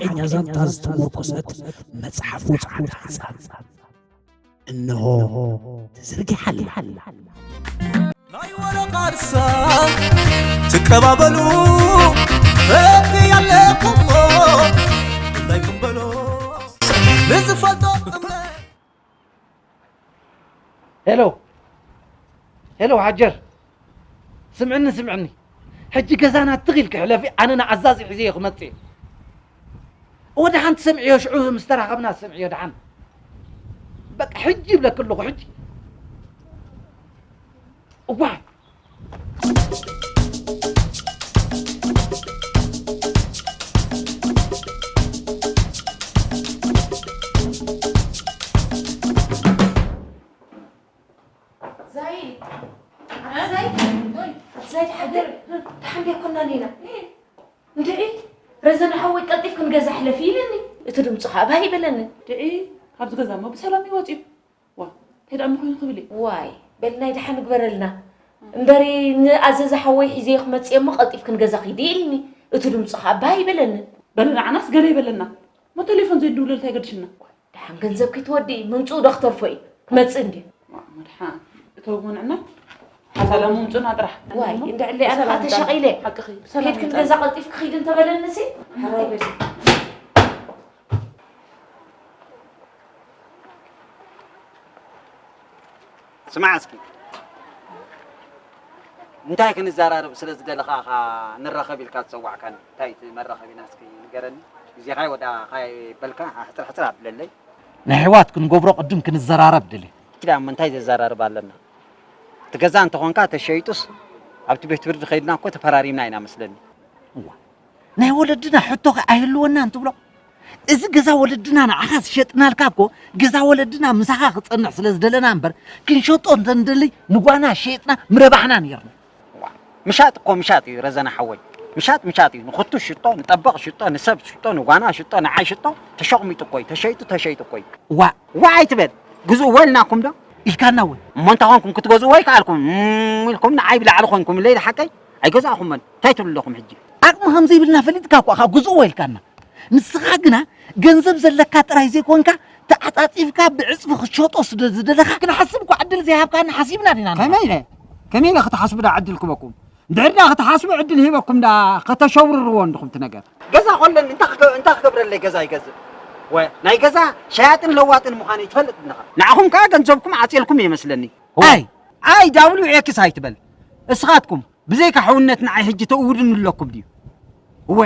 ሓቀኛ ዛንታ ዝተሞርኮሰት መጽሓፍ ውጽዓት ህጻን እንሆ ተዘርጊሓ ኣላ። ናይ ወረቓ ርሳ ትቀባበሉ እቲ ያለኩሞ እንዳይኩም በሎ ንዝፈልጦ እምነት ሄሎ ሄሎ፣ ሃጀር፣ ስምዕኒ ስምዕኒ። ሕጂ ገዛና ትኽ ኢልኪ ሕለፊ፣ ኣነ ንኣዛዚ ሒዘዮ ክመጽእ እየ። እወ፣ ደሓን ትሰምዕዮ፣ ሽዑ ምስ ተራኸብና ትሰምዕዮ፣ ደሓን። በቃ፣ ሕጂ ይብለኪ ኣለኹ፣ ሕጂ። እዋይ። ዛይድ ኣቲ ዛይድ ኣቲ ዛይድ ሓደር ደሓን ዶ ኣይኮናን ኢና። እንድዒ ረዘነ ሓወይ ቀልጢፍኪ ንገዛ ሕለፊ ኢልኒ። እቲ ድምፁ ከዓ ባህ ኣይበለንን። ድዒ ካብዚ ገዛ እሞ ብሰላም እዩ ወፂኡ። ዋ እንታይ ደኣ እሞ ኮይኑ ክብል እዩ። ዋይ በል ናይ ደሓን ንግበረልና እምበሪ ንኣዘዘ ሓወይ ሒዘዮ ክመፅእ እሞ ቀልጢፍኪ ንገዛ ኺዲ ኢልኒ። እቲ ድምፁ ከዓ ባህ ኣይበለንን። በሊ ንዓናስ ገለ ይበለና እሞ ቴሌፎን ዘይንድውለሉ እንታይ ገድሽና። ደሓን ገንዘብ ከይትወድኢ ምምፅኡ ዶ ክትርፎ እዩ ክመፅእ እንድዩ። መድሓን እተው እሞ ንዕና ሓሳላ ምምፁና ጥራሕ። ዋይ እንድዕለይ ኣነ ከዓ ተሸቒለ ሓቅኺ ብሰላም ኬድክን ይምፃና። ገዛ ቀልጢፍኪ ኺዲ እንተበለንሲ ሕራይ በሊ። ስማዕ እስኪ እንታይ ክንዘራረብ ስለ ዝደለኻ ኢኻ ንራኸብ ኢልካ ዝፀዋዕካኒ? እንታይ እቲ መራኸቢና እስኪ ንገረኒ። ግዜኻ ይወድኣ ካይ በልካ ሕፅር ሕፅር ኣብለለይ። ንኣሕዋት ክንገብሮ ቅድም ክንዘራረብ ደልየ። ኪዳ እሞ እንታይ ዘዘራርብ ኣለና? እቲ ገዛ እንተኾንካ ተሸይጡስ ኣብቲ ቤት ፍርዲ ከይድና እኮ ተፈራሪምና ኢና መስለኒ። እዋ ናይ ወለድና ሕቶ ከ ኣይህልወናን ትብሎ? እዚ ገዛ ወለድና ንዓኻ ዝሸጥናልካ እኮ ገዛ ወለድና ምሳኻ ክጸንሕ ስለ ዝደለና እምበር ክንሸጦ እንተንደሊ ንጓና ሸይጥና ምረባሕና ነይርና። ምሻጥ እኮ ምሻጥ እዩ ረዘነ ሓወይ። ምሻጥ ምሻጥ እዩ። ንኽቱ ሽጦ፣ ንጠበቕ ሽጦ፣ ንሰብ ሽጦ፣ ንጓና ሽጦ፣ ንዓይ ሽጦ ተሸቕሚጡ እኮ እዩ። ተሸይጡ ተሸይጡ እኮ እዩ። ዋእ ዋእ ኣይትበል። ግዝኡ ወልናኩም ዶ? ኢልካና እውን። እሞ እንተ ኾንኩም ክትገዝእዎ ኣይከኣልኩም እም ኢልኩም ንዓይ ብላዕሊ ኾንኩም ኢለይ ሓቀይ ኣይገዛእኹሞን። እንታይ ትብሉ ኣለኹም ሕጂ? ዓቕሚ ከም ዘይብልና ፈሊጥካ እኮ ኢኻ ግዝእዎ ኢልካና። ንስኻ ግና ገንዘብ ዘለካ ጥራይ ዘይኮንካ ተዓጻጺፍካ ብዕጽፊ ክትሸጦ ስለ ዝደለኻ ክንሓስብ እኮ ዕድል ዘይሃብካና ሓሲብና ዲና ንሕና። ከመይ ኢለ? ከመይ ኢለ ክትሓስቡ ደኣ ዕድል ክበኩም? እንድሕር ደኣ ክትሓስቡ ዕድል ሂበኩም ደኣ ከተሸውርርዎ እንድኹም እቲ ነገር። ገዛ ኮለኒ እንታይ ክገ- እንታይ ክገብረለይ ገዛ ይገዝእ? ወ ናይ ገዛ ሸያጥን ለዋጥን ምዃነይ ትፈልጥ እንዲኻ። ንዓኹም ከኣ ገንዘብኩም ዓጽየልኩም እየ መስለኒ። ኣይ ኣይ ዳብሊው ኤክስ ኣይትበል። እስኻትኩም ብዘይካ ሕውነት ንዓይ ሕጂ ተእውዱኒ ኣለኩም ድዩ? እወ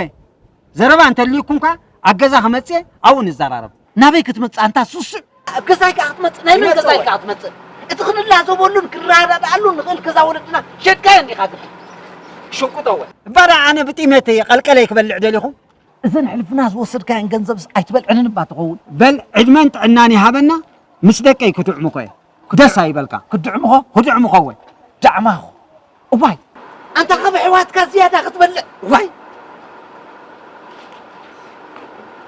ዘረባ እንተልዩኩም ከኣ ኣብ ገዛ ክመጽእ ኣብኡ ንዘራረብ። ናበይ ክትመጽእ ኣንታ ስሱዕ? ኣብ ገዛይ ከኣ ክትመጽእ ናይ መን ገዛይ ከኣ ክትመጽእ? እቲ ክንላዘበሉን ክንረዳድኣሉን ንኽእል ገዛ ወለድና ሸጥካዮ እንዲኻ ግን ሽንቁጠወ። እባ ደኣ ኣነ ብጢመተይ ቀልቀለይ ክበልዕ ደሊኹም? እዘን ሕልፍና ዝወሰድካየን ገንዘብስ ኣይትበልዕንን እባ ትኸውን? በል ዕድመን ጥዕናን ይሃበና ምስ ደቀይ ክትዕሙኾ እየ። ደስ ኣይበልካ። ክድዕምኾ? ክድዕምኾ እወ። ዳዕማኹ። እዋይ ኣንታ ካብ ኣሕዋትካ ዝያዳ ክትበልዕ እዋይ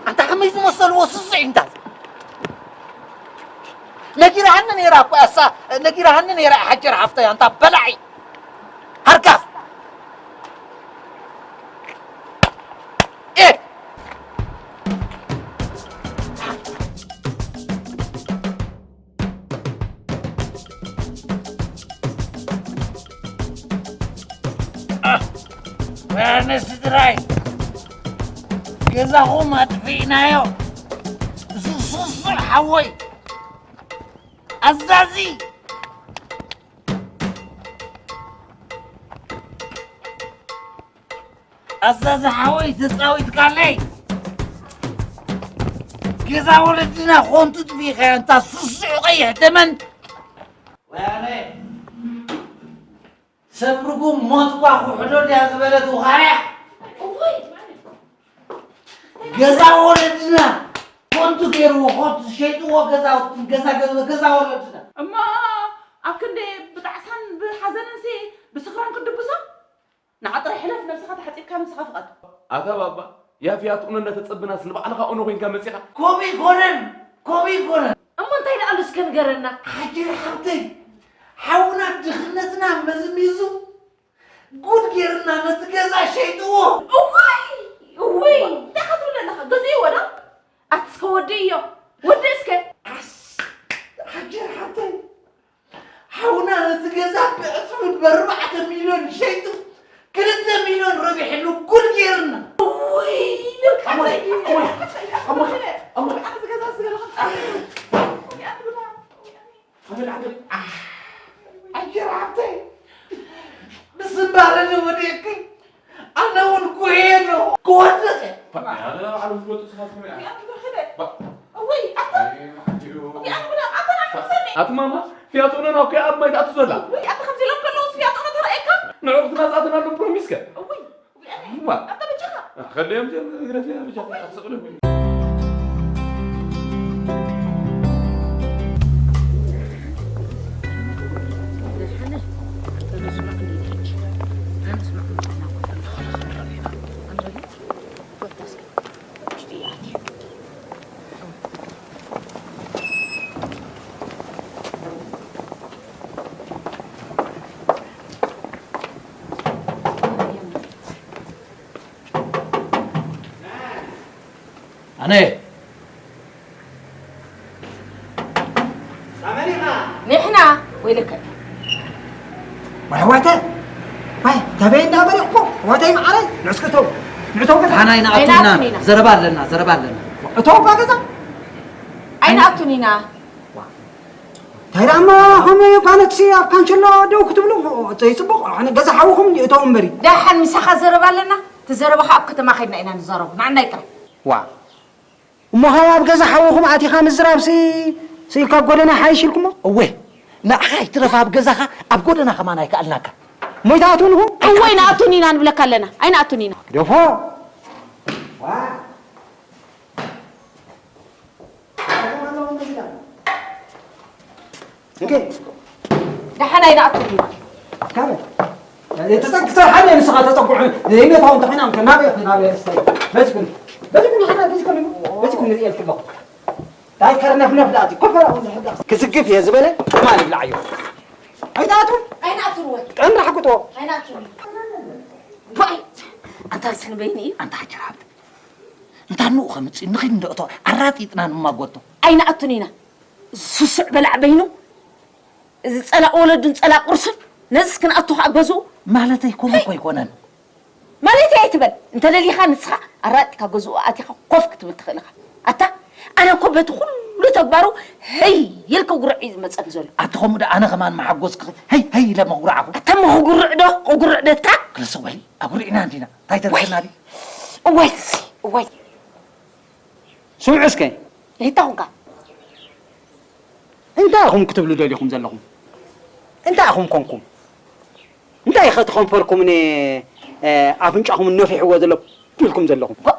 ኣንታ ከመይ ዝመሰልዎ ስስዕ እዩ እንታ ነጊራሃኒ ነይራ እኮ እሳ ነጊራሃኒ ነይራ ሓጀር ሓፍተይ ኣንታ በላዒ ሃርጋፍ ኤ ኣነ ስድራይ ገዛኹም ኣጥፊእናዮ። ስሱሱዕ ሓወይ ኣዛዚ ኣዛዚ ሓወይ ተጻዊትካለይ። ገዛ ወለድና ኾንቱ ጥፊእኻዮ እንታ ስሱዕ ቀይሕ ተመን። ወያነ ሰብ ርጉም ሞት እኳ ክውሕዶ ድያ ዝበለት ውኻርያ። ገዛ ወለድና ኮንቱ ገይርዎ ኮንቱ ሸይጥዎ ገዛውትን ገዛ ገዛ ገዛ ወለድና። እሞ ኣብ ክንዲ ብጣዕሳን ብሓዘንንሲ ብስኽራን ክድብሶ ንዓ ጥራይ ሕለፍ ነብስኻ ተሓጺብካ ነብስኻ ፍቐድ። ኣታ ባባ ያፍያት ኡነ እንዳተጸበናስ ንባዕልኻ ኡነ ኮይንካ መጺኻ። ከምኡ ይኮነን ከምኡ ይኮነን። እሞ እንታይ ደኣ ኣሉ እስከ ንገረና። ሓጀር ሓብተይ ሓውና ድኽነትና መዝሚዙ ጉድ ጌርና ነቲ ገዛ ሸይጥዎ። እዋይ እውይ እንታይ ክትብል ኣለኻ ገዚእዎ ድዮ? ወዲ እስከ። ኣስ-፣ ሓጀር ሓተይ። ሓውና ነቲ ገዛ ብዕጽፊ ብኣርባዕተ ሚልዮን ሸይጡ ክልተ ሚልዮን ረቢሕሉ ጉድ ገይርና። ውይ፣ እሞ፣ እሞ፣ እሞ፣ እሞ፣ ኣነ ዝገዛ ዝገለኹ ጻዕሪ። ኣነ ብላ፣ ኣነ ብላ፣ ኣነ ብላ። ኣጀር ሓብተይ፣ ብስምባረ ንወደቅኪ፣ ኣነ እውን ጉሄ ኣለኹ፣ ክወድቕ እየ። ኣነ ባዕሉ ዝወጡ ሰባት ንሪኣ። እውይ፣ ኣታ! እውይ፣ ኣነ ብላ፣ ኣታ ንዓይ ምሰኒ። ኣቲ ማማ፣ ፊያጦ ነና እኮ ኣብ ማይ ትኣቱ ዘላ። እውይ፣ ኣታ ከምዚ ኢሎም ከለውስ ፊያጦ ነተረኣየካ? ንዑ ክትናጽኣተና ኣሎ ፕሮሚስከ። እውይ፣ እውይ፣ ኣነ። እዋ። ኣታ በጃኻ። ከደዮም ዘን ግረፊያ በጃኻ። ኣትስቕልም። ኣነ። ንሕና ወይለከ። ዋይ፣ ዋይተ። ዋይ፣ ተበይ እንዳበለ እኮ። ዋይተይ መዓረይ፣ ንዕስክተው። ንዕተው ገዛ። ሓና ኢና ኣይናትና ኣቱና ኢና። ዘረባ ኣለና፣ ዘረባ ኣለና። እተው እባ ገዛ። ኣይናቱን ኢና። ዋ። እንታይ ደኣ እሞ፣ ከምኡ እኳ ነትሲ ኣብ ካንቸሎ ደው ክትብሉ፣ ዘይጽቡቕ። ኣነ ገዛ ሓውኹም እንዲ እተው እምበሪ። ደሓን ምሳኻ ዘረባ ኣለና። እቲ ዘረባ ከኣ ኣብ ከተማ ከይድና ኢና ንዛረቦ። ንዓና ይጥራይ። ዋ። እሞ ኸኣ ኣብ ገዛ ሓውኹም ኣቲኻ ምዝራብሲ፣ ስኢልካ ጎደና ሓይሽ ኢልኩሞ? እወ፣ ንዓኻ ይትረፍ ኣብ ገዛኻ፣ ኣብ ጎደና ከማን ኣይከኣልናካ። ሞይታ ኣትውን ኢኹም? እወ፣ ኣይንኣቱን ኢና ንብለካ ኣለና። ኣይንኣቱን ኢና። ግደፎ። ዋ። እንከ። ደሓን ኣይንኣቱን ኢና። ካበ? ተጸግ-፣ ትሰርሓለይ ንስኻ ተጸጉዑ። ዘይመታው እንተኾይና፣ እንከ ናበይ፣ ናበይ፣ እስታይ። በዚ ኩን። በዚ ኩን፣ ሓና፣ በዚ ኩን፣ በዚ ኩን፣ ንርእየልኪ ኣለኹ። ታይ ከርነፍነፍ ደኣ፣ ኮፈራ እውን ዝሕዳስ። ክዝግፍ እየ ዝበለ፣ ትማል ይብላዓዮ። ኣይትኣትውን? ኣይንኣቱን ወይ? ጥዕና ሓቁጦ። ኣይንኣቱን። ዋይ፣ ኣንታ ስንበይኒ እዩ። ኣንታ ሓጀር ሃብቲ። እንታ ንኡ ከምጽእ፣ ንኺድ እንዶ እቶ ኣራጢጥና ንማጎቶ። ኣይንኣቱን ኢና። ስሱዕ በላዕ በይኑ፣ እዚ ጸላእ ወለዱን ጸላእ ቁርሱን፣ ነዚስ ክንኣቱ ኸኣ ገዝኡ። ማለተይ ከምኡ እኮ ኣይኮነን። ማለተይ ኣይትበል። እንተ ደሊኻ ንስኻ ኣራጢካ ገዝኡ ኣቲኻ ኮፍ ክትብል ትኽእል ኢኻ። ኣታ፣ ኣነ እኮ በቲ ኩሉ ተግባሩ ህይ ኢልካ ጉርዕ እዩ ዝመጸኒ ዘሎ። ኣቲ ከምኡ ደኣ ኣነ ከማን መሓጎዝኪ ህይ ህይ ኢለ መጉራዕኹ። ኣታ እሞ ክጉርዕ ዶ? ክጉርዕ ዶ እታ? ክልሰ በሊ፣ ኣጉሪዕና እንዲና። እንታይ ተርፈና ድዩ? እዋይ፣ እዋይ። ስምዑ እስከ። እንታይ ኾንካ? እንታይ ኢኹም ክትብሉ ደሊኹም ዘለኹም? እንታይ ኢኹም ኮንኩም? እንታይ ኢኸ እቲ ከንፈርኩም ን-፣ እ፣ ኣፍንጫኹም ነፊሕዎ ዘሎ ኢልኩም ዘለኹም? ጓ-፣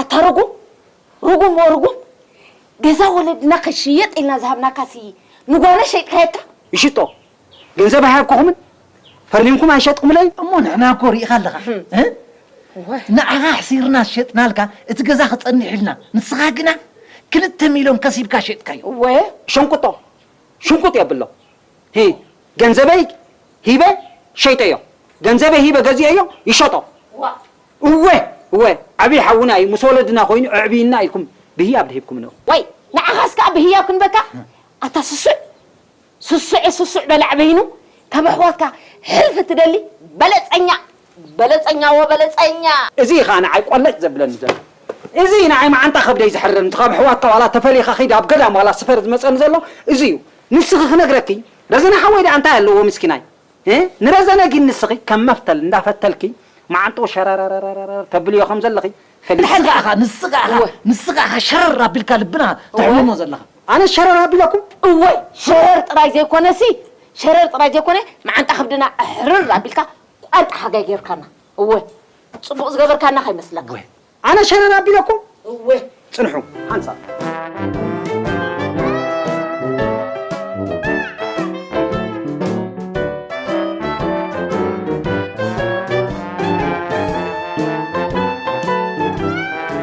ኣታ ርጉም፣ ርጉም ወርጉም፣ ገዛ ወለድና ከሽየጥ ኢልና ዝሃብናካሲ ንጓና ሸይጥካየታ? ይሽጦ። ገንዘብ ኣይሃብኩኹምን? ፈርኒምኩም ኣይሸጥኩምለይ? እሞ ንሕና እኮ ርኢኻ ኣለኻ። እህ። እ? እወ። ንዓኻ ኣሕሲርና ዝሸጥናልካ እቲ ገዛ ክጸንሕ ኢልና። ንስኻ ግና ክልተ ሚልዮን ከሲብካ ሸጥካዮ። እወ። ሸንቁጦ። ሽንቁጥ የብሎ። ሂ፣ ገንዘበይ ሂበ ሸይጠዮ። ገንዘበይ ሂበ ገዚኤዮ ይሸጦ። ዋ። እወ፣ እወ፣ ዓብዪ ሓውና እዩ፣ ምስ ወለድና ኮይኑ ኣዕብይና ኢልኩም ብህያብ ድሂብኩምንኦ። ወይ፣ ንዓኻስ ከኣ ብህያብ ክንበካ? ኣታ ስሱዕ፣ ስሱዕ፣ ስሱዕ በላዕ በይኑ፣ ካብ ኣሕዋትካ ሕልፊ ትደሊ በለጸኛ፣ በለጸኛ ወበለጸኛ። እዚ እዩ ኸኣ ንዓይ ቆለጭ ዘብለኒ ዘሎ። እዚ እዩ ንዓይ መዓንጣ ከብደይ ዝሕርር፣ ካብ ኣሕዋትካ ዋላ ተፈሊኻ ኺድ ኣብ ገዳም ዋላ ስፈር ዝመጸኒ ዘሎ እዚ እዩ። ንስኺ ክነግረኪ፣ ረዘነ ሓወይ ደኣ እንታይ ኣለዎ ምስኪናይ? እ? ንረዘነ ግን ንስኺ ከም መፍተል እንዳፈተልኪ መዓንጥኡ ሸረረረረረ ተብልዮ ከም ዘለኺ ፈሊጠ። ንስኻ ኢኻ፣ ንስኻ ኢኻ፣ እወ። ንስኻ ኢኻ ሸረር ኣቢልካ ልብና እወ። ተሕምሞ ዘለኻ። ኣነ ሸረር ኣቢለኩም? እወይ፣ ሸረር ጥራይ ዘይኮነሲ፣ ሸረር ጥራይ ዘይኮነ፣ መዓንጣ ከብድና ኣሕርር ኣቢልካ ቋንጣ ሓጋይ ጌርካና። እወ፣ ጽቡቕ ዝገበርካና ከይመስለካ። እወ። ኣነ ሸረር ኣቢለኩም? እወ። ጽንሑ፣ ሓንሳብ።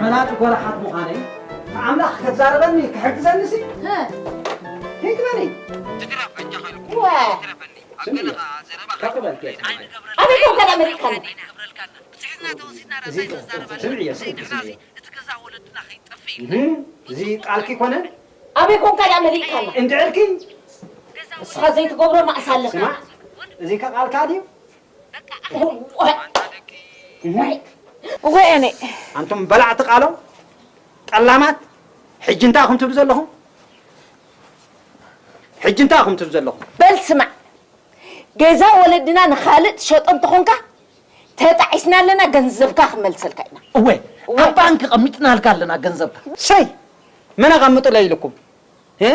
መናጢ ጎራሓት ምዃነይ፣ ኣምላኽ ከዛረበኒ ክሕግዘኒሲ፣ እ። ሂድ በሊ። እወ። ስምዒ፣ ከፍ በል፣ ከፍ በል። ኣበይ ኮንካ ደኣ መሪቕካኒ? እዚ፣ ስምዒ፣ ስምዒ፣ ስምዒ። እህ፣ እዚ ቃልኪ ኮነ? ኣበይ ኮንካ ደኣ መሊእካና? እንድዕርኪ? ንስኻ ዘይትገብሮ ማእሳ ኣለካ። ስማ፣ እዚ ከ ቃልካ ድዩ? እህ። እወ፣ እኔ። ኣንቱም በላዕቲ ቃሎም፣ ጠላማት፣ ሕጂ እንታይ ኢኹም ትብሉ ዘለኹም? ሕጂ እንታይ ኢኹም ትብሉ ዘለኹም? በል ስማዕ፣ ገዛ ወለድና ንኻልእ ትሸጦ እንተኾንካ ተጣዒስና ኣለና፣ ገንዘብካ ክንመልሰልካ ኢና። እወ፣ እወ። ኣብ ባንክ ቀሚጥናልካ ኣለና ገንዘብካ። ሰይ መን ኣቐምጡለይ ኢልኩም? እ?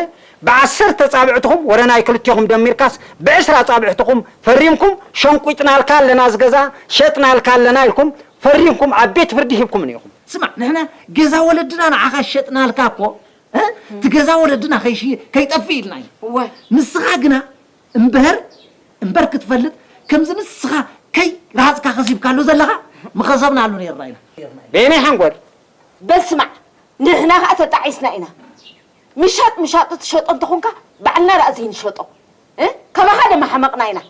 ብዓሰርተ ፃብዕትኹም ወረ ናይ ክልቴኹም ደሚርካስ ብዕስራ ፃብዕትኹም ፈሪምኩም ሸንቁጥናልካ ኣለና ዝገዛ ሸጥናልካ ኣለና ኢልኩም ፈሪምኩም ኣብ ቤት ፍርዲ ሂብኩም ኢኹም። ስማዕ ንሕና ገዛ ወለድና ንዓኻ ሸጥናልካ እኮ እ? እቲ ገዛ ወለድና ከይሽየ ከይጠፍእ ኢልና ኢና። እወ። ንስኻ ግና እምበህር እምበር ክትፈልጥ ከምዚ ንስኻ ከይ ረሃፅካ ከሲብካሉ ዘለኻ ምኸሰብናሉ ነይርና ኢና። በየናይ ሓንጎል? በል ስማዕ ንሕና ኸዓ ተጣዒስና ኢና። ምሻጥ ምሻጥ ትሸጦ እንተኾንካ ባዕልና ደኣ ዘይንሸጦ እ? ከማኻ ደማ ሓመቕና ኢና።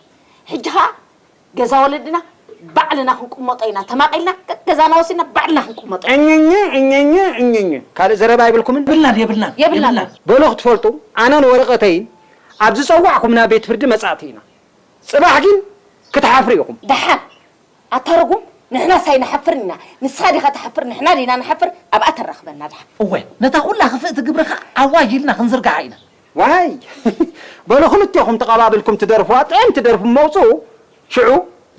ሕጂ ኸዓ ገዛ ወለድና ባዕልና ክንቅመጦ ኢና ተማቒልና ገዛና ወሲድና ባዕልና ክንቅመጦ ኢና። ዕኝኝ ዕኝኝ ዕኝኝ ካልእ ዘረባ የብልኩምን? የብልናን የብልናን የብልናን። የብልናን። በሉ ክትፈልጡ ኣነ ንወረቐተይን ኣብ ዝፀዋዕኩምና ቤት ፍርዲ መፃእቲ ኢና። ፅባሕ ግን ክትሓፍሩ ኢኹም። ደሓን ኣታ ርጉም ንሕናስ ኣይንሓፍርን ኢና ንስኻ ዲኻ ትሓፍር ንሕና ዲና ንሓፍር ኣብኣ ተራኽበና ደሓን። እወ ነታ ኩላ ክፍእቲ ግብርኻ ኣዋጅ ኢልና ክንዝርግሓ ኢና። ዋይ በሉ ክልቴኹም ተቐባቢልኩም ትደርፍዋ ጥዕምቲ ደርፊ እሞ ኣውፅኡ ሽዑ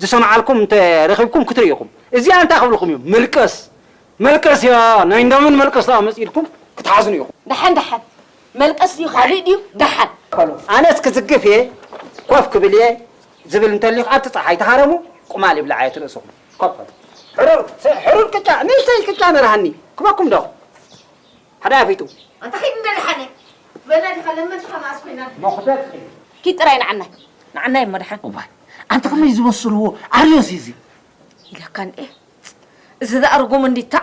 ዝሰምዓልኩም እንተ ረኺብኩም ክትርእዩ ኢኹም እዚኣ እንታይ ክብልኹም እዩ ምልቀስ መልቀስ እያ ናይ እንዳመን መልቀስ ደኣ መፂእልኩም ክትሓዝኑ ኢኹም። ደሓን ደሓን መልቀስ ድዩ ካሊእ ድዩ ደሓን። በሉ ኣነስ ክዝግፍ እየ ኮፍ ክብል እየ ዝብል እንተልዩ ኣብቲ ፀሓይ ተሃረሙ ቁማል ይብላዓ እየ ትርእስኹም ኮፍ በሉ። ሕሩር ሕሩር ቅጫ ንእሽተይ ቅጫ ንርሃኒ ክበኩም ዶ ሓደ ኣፊጡ ኣታ ኺድ እንደ ደሓነ በላ ዲኻ ለመንትኻ መኣስ ኮይና መኹደድ ኪድ ጥራይ ንዓናይ ንዓናይ እሞ ደሓን እዋይ ኣንተ ከመይ ዝበስልዎ ኣርዮስ እዩ እዚ ኢለካ እንዴ እዚ ደኣ ርጉም እንዲታ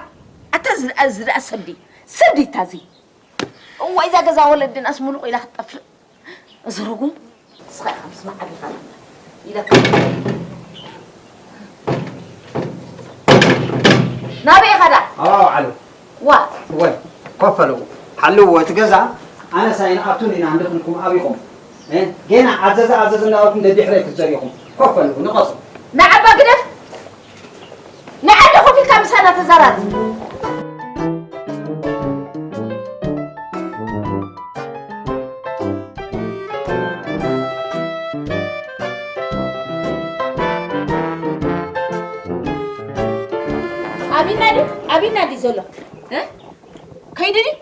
ኣታ እዚ ደኣ እዚ ደኣ ሰብዲ ሰብዲ እታ እዚ እዋ እዛ ገዛ ወለድናስ ሙሉቕ ኢላ ክትጠፍእ እዚ ርጉም ንስኻ ኢኻ ምስ መዓቢኻ ኢለካ ናበይ ኢኻ ደኣ ኣባው ዓሉ ዋ እወ ኮፍ በሉ ሓልዎ እቲ ገዛ ኣነስ ኣይንኣቱን ኢና እንድኽልኩም ኣቢኹም እ ጌና ኣዘዘ ኣዘዘ እናበልኩም ደድሕረይ ክትዘሪኹም ኮፍ በሉ ንቐሱ ንዓባ ግደፍ ንዓዲ ኮፍ ኢልካ ምሳና ተዛራብ ኣቢና ድዩ ኣቢና ድዩ ዘሎ እ? ከይዱ ድዩ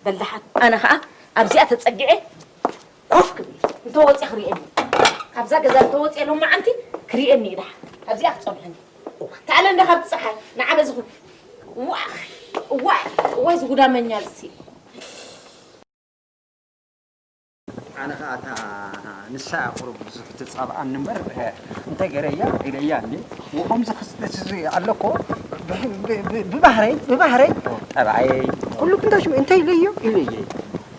በል ደሓን ኣነ ኸዓ ኣብዚኣ ተፀጊዐ ኮፍ ክብል እንተወፅየ ክርእየኒ ካብዛ ገዛ እንተወፅየ ሎማዓንቲ ክርእየኒ እዩ ደሓን ኣብዚኣ ክፀንሐኒ ተኣለ እንደ ካብቲ ፀሓይ ንዓ በዚ ኩን እዋ እዋ እዋ ዝጉዳመኛ ዝሲ ኣነ ኸዓ እታ ንሳ እያ ቁሩብ ብዙሕ ትጻብኣኒ እምበር እንተ ገረያ ኢለያ እንዴ ከምዚ ክስጥስ ኣለኮ ብባህረይ ብባህረይ ጠባየይ ኩሉ ክንታ ሽሙ እንታይ ኢለዮ ኢለየ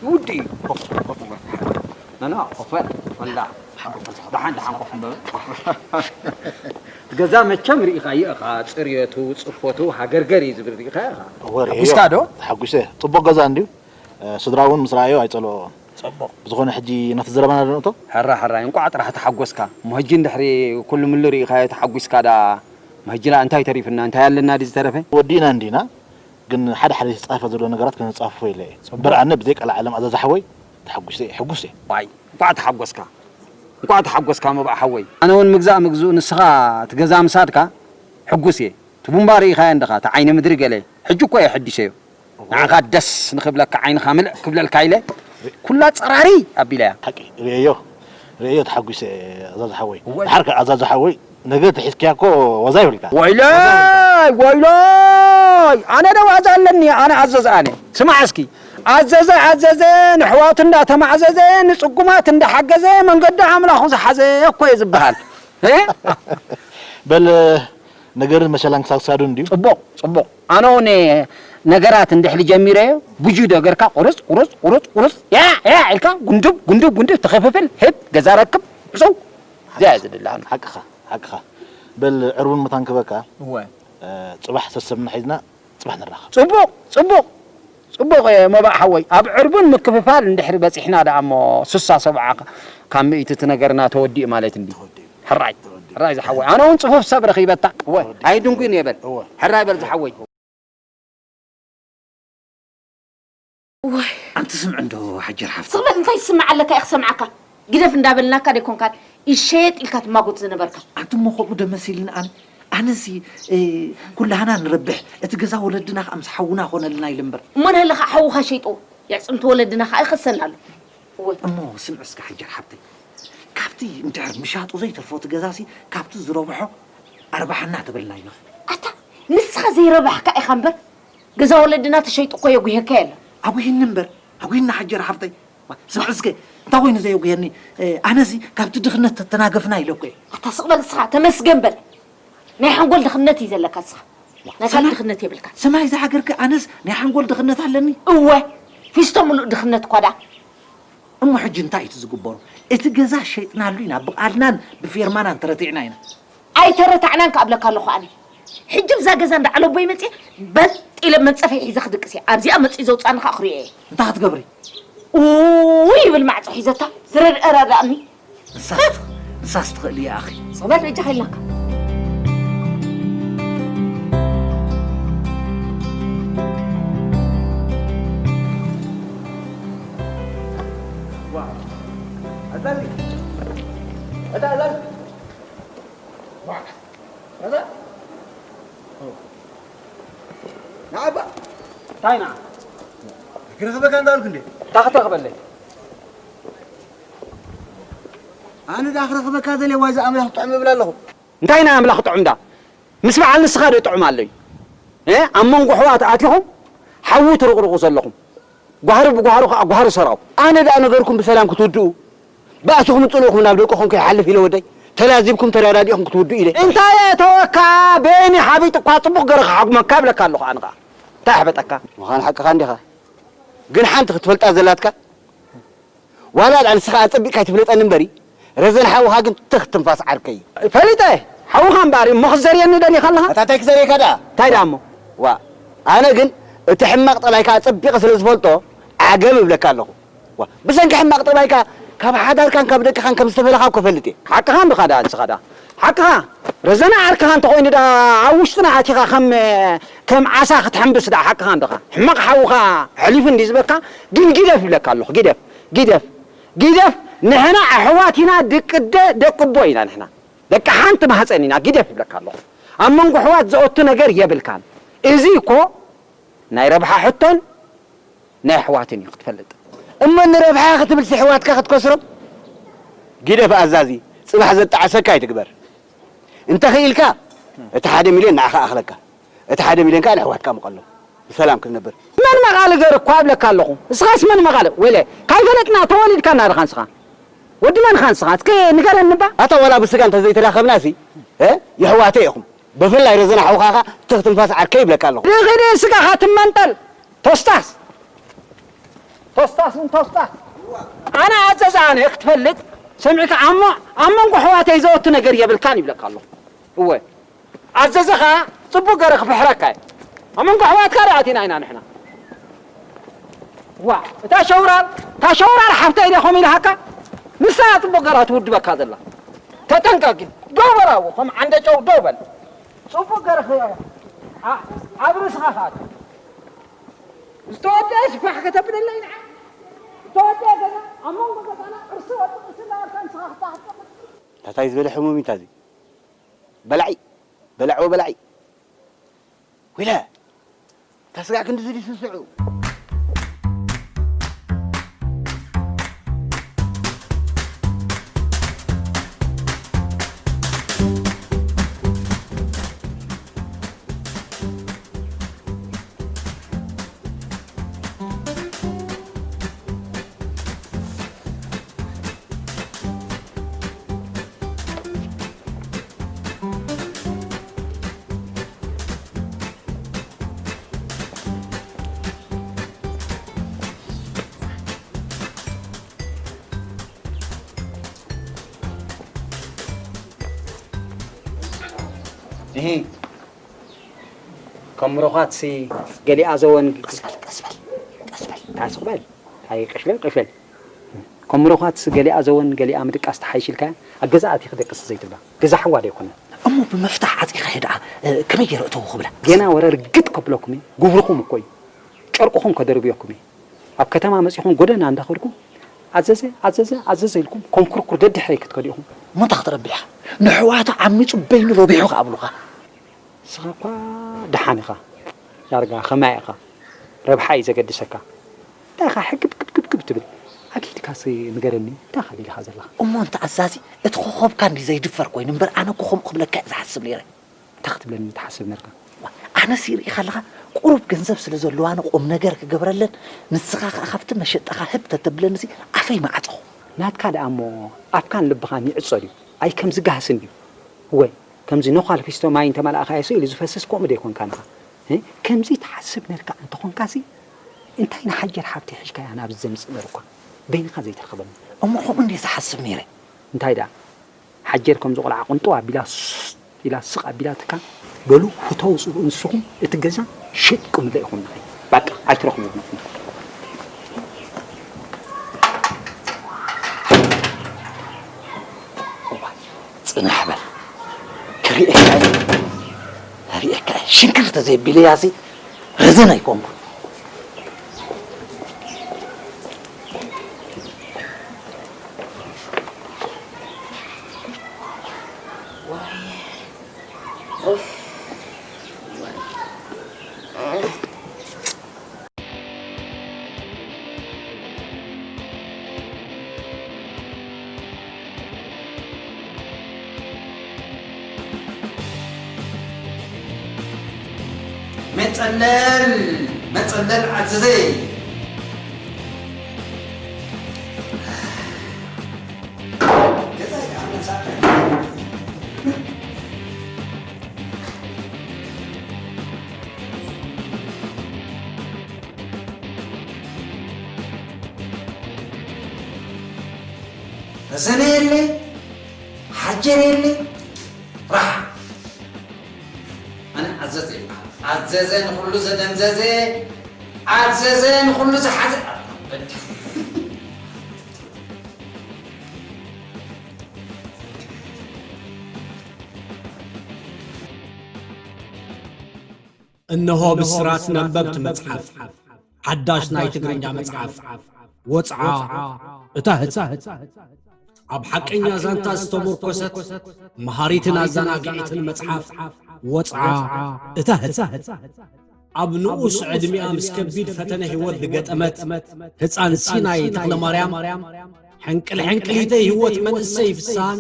ውዲ እዩ ኮፍ ኮፍ በል ናና ኮፍ በል ወላ ደሓን ደሓን ኮፍ በል ገዛ መቸም ርኢኻዮ ኢኻ ጽርየቱ ጽፎቱ ሃገርገር እዩ ዝብል ርኢኻ ኢኻ ተሓጒስካ ዶ ተሓጒሰ ጽቡቕ ገዛ እንድዩ ስድራ እውን ምስ ረኣዮ ኣይጸልኦ። ጽቡቕ። ብዝኾነ ሕጂ ነቲ ዘረባና ዶ ንእቶ? ሕራይ ሕራይ እንቋዕ ጥራሕ ተሓጎስካ። እሞ ሕጂ እንድሕሪ ኩሉ ምሉ ርኢኻዮ ተሓጒስካ ደኣ እሞ ሕጂ ደኣ እንታይ ተሪፉና እንታይ ኣለና ድዩ ዝተረፈ? ወዲእና እንዲና ግን ሓደ ሓደ ዝተጻሕፈ ዘሎ ነገራት ከነጻፍፎ ኢለ እየ። እምበር ኣነ ብዘይ ቀልዓለም ኣዛዚ ሓወይ ተሓጒሰ እየ። ሕጉስ እየ። ዋይ እንቋዕ ተሓጎስካ። እንቋዕ ተሓጎስካ መባእ ሓወይ። ኣነ እውን ምግዛእ ምግዝኡ ንስኻ እቲ ገዛ ምሳድካ ሕጉስ እየ። እቲ ቡምባ ርኢኻዮ እንድኻ እቲ ዓይኒ ምድሪ ገለ ሕጂ እኮ እየ ኣሐዲሰዮ። ንዓኻ ደስ ንኽብለካ ዓይንኻ ምልእ ክብለልካ ኢለ ኩላ ጸራሪ ኣቢለያ። ሓቂ ርእየዮ ርእየዮ ተሓጒሰ ኣዛዚ ሓወይ። እወ። ድሓር ከ ኣዛዚ ሓወይ ነገር ተሒዝክያ እኮ ዋዛ ይብልካ። ወይለይ ወይለይ ኣነ ዶ ዋዛ ኣለኒ ኣነ ኣዘዝ ኣነ ስማዕ እስኪ ኣዘዘ ኣዘዘ ንሕዋቱ እንዳተማዕዘዘ ንጽጉማት እንዳሓገዘ መንገዲ ኣምላኹ ዝሓዘ እኮ እዩ ዝበሃል። እ? በል ነገርን መሸላን ክሳብ ክሳዱ እንድዩ። ጽቡቕ ጽቡቕ ኣነ እውን ነገራት እንድሕሪ ጀሚረዮ ብጁዶ ገርካ ቁርጽ ቁርጽ ቁርጽ ቁርጽ ያዕ ያዕ ኢልካ ጉንድብ ጉንድብ ጉንድብ ተኸፍፍል ህብ ገዛ ረክብ ዕጽው እዚኣ እየ ዝድልኣኒ። ሓቅኻ ሓቅኻ በል ዕርቡን መታን ክበካ እወ ጽባሕ ሰሰብና ሒዝና ጽባሕ ንራኸብ። ጽቡቕ፣ ጽቡቕ፣ ጽቡቕ፣ እ፣ መባእ ሓወይ። ኣብ ዕርቡን ምክፍፋል እንድሕሪ በጺሕና ደኣ እሞ፣ ስሳ ሰብዓ ካብ ሚእቲ እቲ ነገርና ተወዲኡ ማለት እንዲ። ተወዲኡ። ሕራይ፣ ተወዲኡ። ሕራይ ዝሓወይ። ኣነ እውን ጽፉፍ ሰብ ረኺበታ። እወ፣ ተወዲኡ። ኣይድንጉን እየ በል። እወ። ሕራይ በል ዝሓወይ። ወይ። ኣንቲ ስምዒ እንዶ ሓጀር ሓፍቲ። ስቕ በል፣ እንታይ ዝስምዓለካ እየ ክሰምዓካ? ግደፍ እንዳበልናካ ደይኮንካ ይሸየጥ ኢልካ ትማጎት ዝነበርካ። ኣንቲ እሞ ከምኡ ዶ መሲልኒ ኣነ? ኣነሲ፣ እ፣ ኩላህና ንረብሕ፣ እቲ ገዛ ወለድና ከኣ ምስ ሓውና ኮነልና ኢለ እምበር። እሞ ንህልኻ ሓውኻ ሸይጥዎ፣ የዕጽምቲ ወለድና ከኣ ይኸሰና ኣሎ። እወ። እሞ ስምዒ እስከ ሓጀር ሓብተይ፣ ካብቲ እንድሕር ምሻጡ ዘይተርፎ እቲ ገዛሲ ካብቲ ዝረብሖ ኣርባሓና ተበልና ይበኽ። ኣታ ንስኻ ዘይረባሕካ ኢኻ እምበር፣ ገዛ ወለድና ተሸይጡ እኮ የጉህየካ የለን። ኣጉሂኒ እምበር፣ ኣጉሂኒ ሓጀር ሓፍተይ። ዋ፣ ስምዒ እስከ፣ እንታይ ኮይኑ ዘየጉህየኒ? እ፣ ኣነሲ ካብቲ ድኽነት ተተናገፍና ኢለ እኮ እየ። ኣታ ስቕ በል ንስኻ፣ ተመስገን በል። ናይ ሓንጎል ድኽነት እዩ ዘለካ ንስኻ። ናይ ካልእ ሰማይ፣ ድኽነት የብልካ። ሰማይ ዝሃገርኪ፣ ኣነስ ናይ ሓንጎል ድኽነት ኣለኒ? እወ፣ ፊስቶ ምሉእ ድኽነት እኳ ደኣ። እሞ ሕጂ እንታይ እዩ እቲ ዝግበሮ? እቲ ገዛ ሸይጥናሉ ኢና፣ ብቓልናን ብፌርማናን ተረቲዕና ኢና። ኣይተረታዕናን ክኣብለካ ኣለኹ ኣነ። ሕጂ ብዛ ገዛ እንዳ ዓለቦይ መጽየ በጥ ኢለ መንጸፈይ ሒዘ ክድቅስ እየ። ኣብዚኣ መጽዩ ዘውጻኒ ከኣ ክሪኦ እየ። እንታይ ክትገብሪ? ኡይ ይብል ማዕጾ ሒዘታ። ዝረድአ ረዳእኒ። ንሳስ፣ ንሳስ ትኽእል እያ ኣኺ። ጽበት በጃ ከይላካ። ዋ፣ ኣዛዚ፣ ኣታ ኣዛዚ። ዋ፣ ኣዛ። ንዓባ። እንታይ ንዓ? ክረኽበካ እንዳበልኩ እንዴ? እንታይ ክትረኽበለይ? ኣነ ደኣ ክረኽበካ ደልየ፣ ዋይ፣ እዛ ኣምላኽ ጥዑም እብል ኣለኹ። እንታይ ናይ ኣምላኽ ጥዑም ዳ? ምስ በዓል ንስኻ ዶ ጥዑም ኣለዩ? እ? ኣብ መንጎ ኣሕዋት ኣቲኹም ሓዊ ትርቕርቑ ዘለኹም። ጓህሪ ብጓህሩ ኸዓ ጓህሪ ሰራው። ኣነ ደኣ ነገርኩም ብሰላም ክትውድኡ፣ ባእስኹምን ጽልእኹም ናብ ደቅኹም ከይሓልፍ ኢለ ወደይ፣ ተላዚብኩም ተረዳዲእኹም ክትውድኡ ኢለ። እንታይ የእተወካ? በይኒ ሓቢጥ እኳ ጽቡቕ ገረ ክሓጉመካ እብለካ ኣለኹ ኣነ ኸዓ። እንታይ ኣሕበጠካ? ምዃኑ ሓቅኻ እንዲኻ። ግን ሓንቲ ክትፈልጣ ዘላትካ፣ ዋላ ደኣ ንስኻ ኣጸቢቕካ ኣይትፍለጠኒ እምበሪ፣ ረዘን ሓውኻ ግን ትኽ ትንፋስ ዓርከይ እዩ። ፈሊጠ፣ ሓውኻ እምበኣር እሞ ክትዘርየኒ ደሊኻ ኣለኻ? ኣታ እንታይ ክዘርየካ ደኣ? እንታይ ደኣ እሞ? ዋ፣ ኣነ ግን እቲ ሕማቕ ጠባይካ ኣጸቢቐ ስለ ዝፈልጦ ዓገብ እብለካ ኣለኹ። ዋ፣ ብሰንኪ ሕማቕ ጠባይካ ካብ ሓዳርካን ካብ ደቅኻን ከም ዝተፈለኻ እኮ እፈልጥ እየ። ሓቅኻ እንድኻ ደኣ ንስኻ ደኣ። ሓቅኻ፣ ረዘነ ዓርክኻ እንተኾይኑ ደኣ ኣብ ውሽጥና ኣቲኻ ከም፣ ከም ዓሳ ክትሕምብስ ደኣ ሓቅኻ እንድኻ። ሕማቕ ሓውኻ ኣሕሊፉ እንድዩ ዝበካ፣ ግን ግደፍ ይብለካ ኣለኹ፣ ግደፍ፣ ግደፍ፣ ግደፍ። ንሕና ኣሕዋት ኢና፣ ደቂ ኣደ፣ ደቂ ኣቦ ኢና ንሕና። ደቂ ሓንቲ ማህፀን ኢና፣ ግደፍ ይብለካ ኣለኹ። ኣብ መንጎ ኣሕዋት ዘእቱ ነገር የብልካን። እዚ እኮ ናይ ረብሓ ሕቶን ናይ ኣሕዋትን እዩ ክትፈልጥ። እሞ ንረብሓ ክትብልሲ ኣሕዋትካ ክትከስሮም? ግደፍ ኣዛዚ፣ ጽባሕ ዘጣዕሰካ ኣይትግበር። እንተ ኽኢልካ፣ እቲ ሓደ ሚልዮን ንዓኻ ኣኽለካ። እቲ ሓደ ሚልዮን ከኣ ንኣሕዋትካ ምቐሎም። ብሰላም ክትነብር። መን መቓሊ ገር እኳ እብለካ ኣለኹ። እስኻስ መን መቓሊ? ወይለ፣ ካይፈለጥና ተወሊድካና ዲኻ ንስኻ? ወዲ መን ኻ ንስኻ? እስከ ንገረኒ እባ። ኣታ ዋላ ብስጋ እንተ ዘይተራኸብናሲ፣ እ? የሕዋተይ ኢኹም። ብፍላይ ረዘነ ሓውኻ ኸኣ ትኽ ትንፋስ ዓርከይ ይብለካ ኣለኹ። ድኺ ድዩ ስጋኻ ትመንጠል? ቶስታስ! ቶስታስ ን ቶስታስ! ኣነ ኣዘዘ ኣነ ክትፈልጥ ሰሚዕካ፣ ኣሞ ኣብ መንጎ ኣሕዋተይ ዘወቱ ነገር የብልካን ይብለካ ኣለኹ። እወ፣ ኣዘዘ ኸኣ ጽቡቕ ገረ ክፍሕረካ እየ። ኣብ መንጎ ኣሕዋትካ ደኣ ኣቲና ኢና ንሕና። ዋ፣ እታ ሸውራር፣ እታ ሸውራር ሓፍተይ ድያ ከምኡ ኢልሃካ? ንሳ ጽቡቕ ገራ ትውድበካ ዘላ። ተጠንቀቕ ግን። ደው በል ኣብኡ፣ ከም ዓንደ ጨው ደው በል። ጽቡቕ ገረ ኸ-፣ ኣ-፣ ኣብ ርእስኻ ከኣቱ። ዝተወደአ ስፋሕ ከተብለለይ ንዓ። ዝተወደአ ገዛ ኣብ መንጎ ገዛና ቅርሲ ወዲ ቅርሲ እናበልካ ንስኻ ክትሓስብ። ታታይ ዝበለ ሕሙም እዩ ታዚ። በላዒ፣ በላዕዎ በላዒ። ወይለ፣ እታ ስጋ ክንድዚ ድዩ ስስዑ? እሂ። ከም ምሮኻትሲ ገሊኣ ዘወን ቀስ በል፣ ቀስ በል፣ ቀስ በል። ታስቕ በል። ኣይ ቅሽለል ቅሽለል። ከም ምሮኻትሲ ገሊኣ ዘወን ገሊኣ ምድቃስ ተሓይሽልካያ። ኣብ ገዛ ኣቲኺ ደቅሲ ዘይትብላ። ገዛ ሓዋ ዶ ኣይኮነን? እሞ ብመፍታሕ ዓጺኻ ሄ ደኣ፣ እ፣ ከመይ ገይረ እተው ክብላ? ገና ወረ ርግጥ ከብለኩም እየ። ጉብርኹም እኮ እዩ። ጨርቅኹም ከደርብየኩም እየ። ኣብ ከተማ መጺኹም ጎደና እንዳኸድኩም ኣዘዘ፣ ኣዘዘ፣ ኣዘዘ ኢልኩም ከም ኩርኩር ደድሕረይ ክትከዱ ኢኹም። እሞ እንታይ ክትረብሕ ኢኻ? ንሕዋቱ ዓሚጹ በይኑ ረቢሑ ከኣ ኣብሉኻ። ንስኻ እኳ ደሓን ኢኻ። ዳርጋ ከማይ ኢኻ። ረብሓ እዩ ዘገድሰካ። እንታይ ኢኻ ሕግብ ግብ ግብ ግብ ትብል? ኣኪድካሲ ንገረኒ፣ እንታይ ኢኻ ደሊኻ ዘለኻ? እሞ እንተ ኣዛዚ፣ እቲ ኮኾብካ እንዲ ዘይድፈር ኮይኑ እምበር፣ ኣነ እኮ ከምኡ ክብለካ እየ ዝሓስብ ነይረ። እንታይ ክትብለኒ ትሓስብ ነርካ? ኣነስ ይርኢኻ ኣለኻ፣ ቁሩብ ገንዘብ ስለ ዘለዋኒ ቁም ነገር ክገብረለን፣ ንስኻ ከኣ ካብቲ መሸጣኻ ህብ ተተብለኒሲ ኣፈይ ምዓጸኹ። ናትካ ደኣ እሞ ኣፍካን ልብኻን ይዕጾ ድዩ? ኣይ ከምዚ ጋህስን ድዩ? እወ፣ ከምዚ ነዃል ፊስቶ ማይ እንተመላእኻዮሲ ኢሉ ዝፈስስ ከምኡ ዶ ይኮንካ ንኻ? እ? ከምዚ ትሓስብ ነርካ እንተኾንካሲ፣ እንታይ ንሓጀር ሃብቲ ሒዝካያ ናብዚ ዘምጽእ ነርኳ? በይንኻ ዘይተርኽበኒ። እሞ ከምኡ እንድየ ዝሓስብ ነይረ። እንታይ ደኣ? ሓጀር ከምዚ ቆልዓ ቅንጥው ኣቢላ ሱስ ኢላ ስቕ ኣቢላትካ፣ በሉ ፍተው ጽልኡ ንስኹም እቲ ገዛ ሽጥ ቅምለ ኢኹም ንኸይ። በቃ ኣይትረኽብዎ። እዋ፣ ጽናሕ በል። ክሪኤካ እየ። ክሪኤካ እየ። ሽንክር ተዘይቢለያሲ ረዘን ኣይኮንኩን። መጸለል፣ መጸለል ዓዘዘይ። ረዘነ የለ፣ ሓጀር የለ፣ ራሕ። ኣነ ኣዘዘ ይበሃል። ኣዘዘ ንኹሉ ዘደንዘዘ፣ ኣዘዘ ንኹሉ ዝሓዘ። እነሆ ብስራት ነበብቲ መጽሓፍ፣ ሓዳሽ ናይ ትግርኛ መጽሓፍ ወጽዓ እታ ህጻን። ኣብ ሓቀኛ ዛንታ ዝተመርኮሰት መሃሪትን ኣዘናጊዒትን መጽሓፍ ወጽዓ እታ ህጻን። ኣብ ንኡስ ዕድሚኣ ምስ ከቢድ ፈተነ ህይወት ዝገጠመት ህጻን ሲናይ ተኽለማርያም፣ ሕንቅል ሕንቅሊተይ ህይወት መንእሰይ ፍስሃን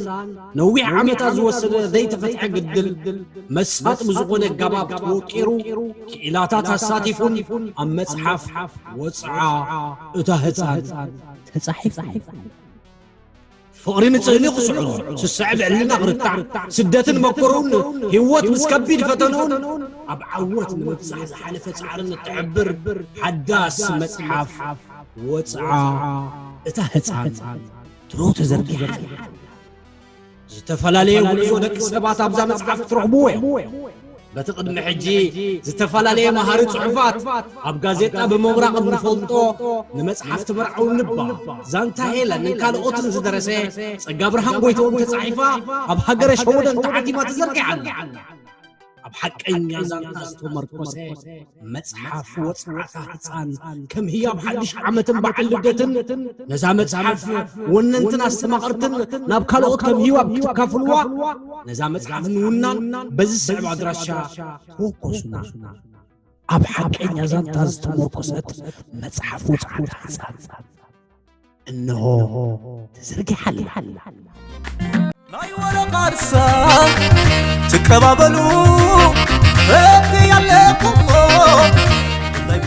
ነዊሕ ዓመታት ዝወሰደ ዘይተፈትሐ ግድል መሳጢ ብዝኾነ ኣገባብ ተወቂሩ፣ ክኢላታት ኣሳቲፉን ኣብ መጽሓፍ ወጽዓ እታ ህጻን ተጻሒፉ። ፍቕሪ ንጽህኒ ክስዕሩ፣ ስስዐ ብዕልና ክርታዕ፣ ስደትን መከርኡን ህይወት ምስ ከቢድ ፈተንኡን ኣብ ዓወት ንምብጻሕ ዝሓለፈ ጻዕርን እትሕብር ሓዳስ መጽሓፍ ወጽዓ እታ ህጻን ትሮ ተዘርጊሓ ኣላ። ዝተፈላለየ ጉዕዞ ደቂ ሰባት ኣብዛ መጽሓፍ ክትረኽብዎ እዮም። በቲ ቅድሚ ሕጂ ዝተፈላለየ መሃሪ ጽሑፋት ኣብ ጋዜጣ ብምምራቕ እንፈልጦ ንመጽሓፍ ትምርዓው ንባ ዛንታ ሄለንን ካልኦትን ዝደረሰ ጸጋብርሃን ጎይትኦም ተጻሒፋ ኣብ ሃገረ ሸወደን ተሓቲማ ተዘርጊሓ ኣላ። ኣብ ሓቀኛ ዛንታ ዝተመርኮሰ መጽሓፍ ወጽዓታ ህጻን ከም ህያብ ሓድሽ ዓመትን በዓል ልደትን ነዛ መጽሓፍ ወነንትን ኣስተማቐርትን ናብ ካልኦት ከም ህያብ ክካፍልዋ ነዛ መጽሓፍ ንውናን በዚ ስዕብ ኣድራሻ ተወከሱና። ኣብ ሓቀኛ ዛንታ ዝተመርኮሰት መጽሓፍ ወጽዓታ ህጻን እንሆ ተዘርጊሓ ኣላ። ናይ ወረቓ ርሳ ትቀባበሉ ፈት ያለኩሞ ናይ